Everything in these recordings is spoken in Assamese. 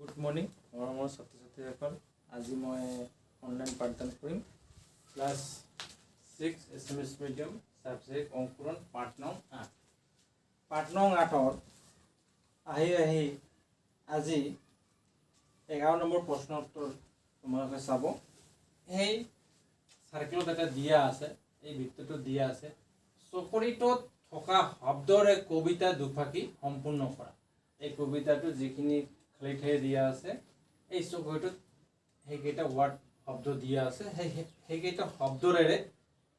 গুড মৰ্ণিং, মৰমৰ ছাত্ৰ ছাত্ৰীসকল। আজি মই অনলাইন পাঠদান কৰিম ক্লাছ 6, এছামিছ মিডিয়াম, ছাবজেক্ট অংকুৰণ, পাঠ নং 8। পাঠ নং 8ৰ আহি আহি আজি 11 নম্বৰ প্ৰশ্ন উত্তৰ তোমালোকে চাব। সেই চাৰ্কেলত এটা দিয়া আছে, এই বৃত্তটো দিয়া আছে। চকৰিটোত থকা শব্দৰে কবিতা দুফাকি সম্পূৰ্ণ কৰা। এই কবিতাটো যিখিনি খালী ঠাই দিয়া আছে, এই চকৰিটোত সেইকেইটা ৱাৰ্ড, শব্দ দিয়া আছে। সেইকেইটা শব্দৰেৰে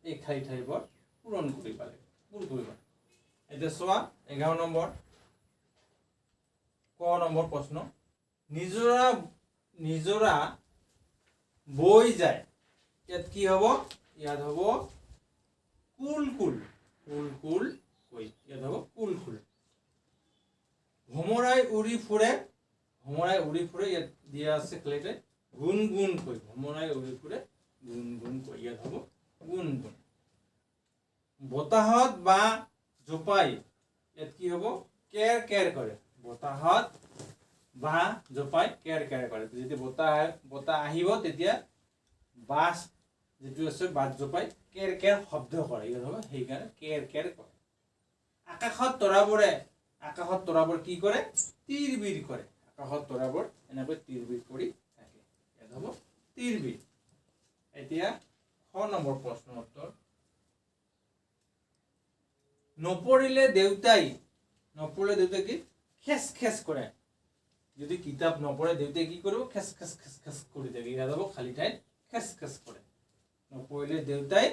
এই খালী ঠাইবোৰ পূৰণ কৰিব লাগে, পূৰ কৰিব। এতিয়া চোৱা, 11 নম্বৰ ক নম্বৰ প্ৰশ্ন। নিজৰা নিজৰা বৈ যায়, ইয়াত কি হ'ব? ইয়াত হ'ব কুল কুল, কুল কুল কৈ। ইয়াত হ'ব কুল কুল। ভোমোৰাই উৰি ফুৰে, ভোমোৰাই উৰি ফুৰে, ইয়াত দিয়া আছে খালীতে গুণ গুণ কৈ। ভোমোৰাই উৰি ফুৰে গুণ গুণ কৈ, ইয়াত হ'ব গুণ গুণ। বতাহত বাঁহ জোপাই, ইয়াত কি হ'ব? কেৰ কেৰ কৰে। বতাহত বাঁহ জোপাই কেৰ কেৰ কৰে। যেতিয়া বতাহ আহিব, তেতিয়া বাঁহ যিটো আছে, বাঁহ জোপাই কেৰ কেৰ শব্দ কৰে। ইয়াত হ'ব সেইকাৰণে কেৰ কেৰ কৰে। আকাশত তৰাবোৰে, আকাশত তৰাবোৰ কি কৰে? তিৰবিৰ কৰে। আকাশত তৰাবোৰ এনেকৈ তিৰবিৰ কৰি থাকে। ইয়াত হ'ব তিৰবিৰ। এতিয়া খ নম্বৰ প্ৰশ্ন উত্তৰ। নপঢ়িলে দেউতাই, নপঢ়িলে দেউতাই কি? খেচ খেচ কৰে। যদি কিতাপ নপঢ়ে, দেউতাই কি কৰিব? খেচ খেচ খেচ খেচ কৰি থাকে। ইয়াত হ'ব খালী ঠাইত খেচ খেচ কৰে। নপঢ়িলে দেউতাই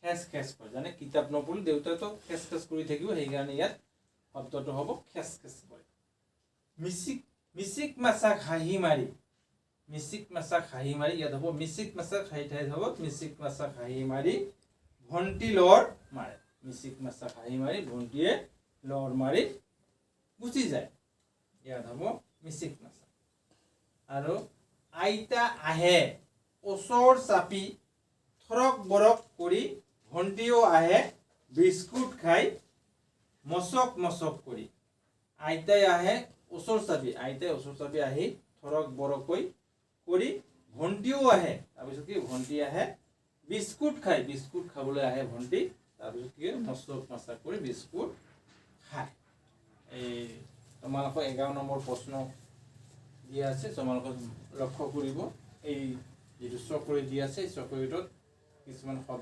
খেচ খেচ কৰে। জানে, কিতাপ নপঢ়িলে দেউতাইতো খেচ খেচ কৰি থাকিব। সেইকাৰণে ইয়াত শব্দটো হ'ব খেচ খেচ কৰে। মিচিক মিচিক মাচাক হাঁহি মাৰি, মিচিক মাচাক হাঁহি মাৰি, ইয়াত হ'ব মিচিক মাচাক হাঁহি ঠাইত হ'ব মিচিক মাচাক হাঁহি মাৰি ভণ্টি লৰ মাৰে। মিচিক মাচাক হাঁহি মাৰি ভণ্টিয়ে লৰ মাৰি গুচি যায়। ইয়াত হ'ব মিচিক মাচাক। আৰু আইতা আহে ওচৰ চাপি থৰক বৰক কৰি, ভণ্টিও আহে বিস্কুট খাই মচক মচক কৰি। আইতাই আহে ওচৰ চাপি, আইতাই ওচৰ চাপি আহি থৰক বৰকৈ কৰি, ভণ্টিও আহে। তাৰপিছত কি? ভণ্টি আহে বিস্কুট খাই, বিস্কুট খাবলৈ আহে ভণ্টি। তাৰপিছত কি? মচক মচক কৰি বিস্কুট খায়। এই তোমালোকৰ 11 নম্বৰ প্ৰশ্ন দিয়া আছে, তোমালোকে লক্ষ্য কৰিব। এই যিটো চকৰি দিয়া আছে, এই চকৰিটোত কিছুমান শব্দ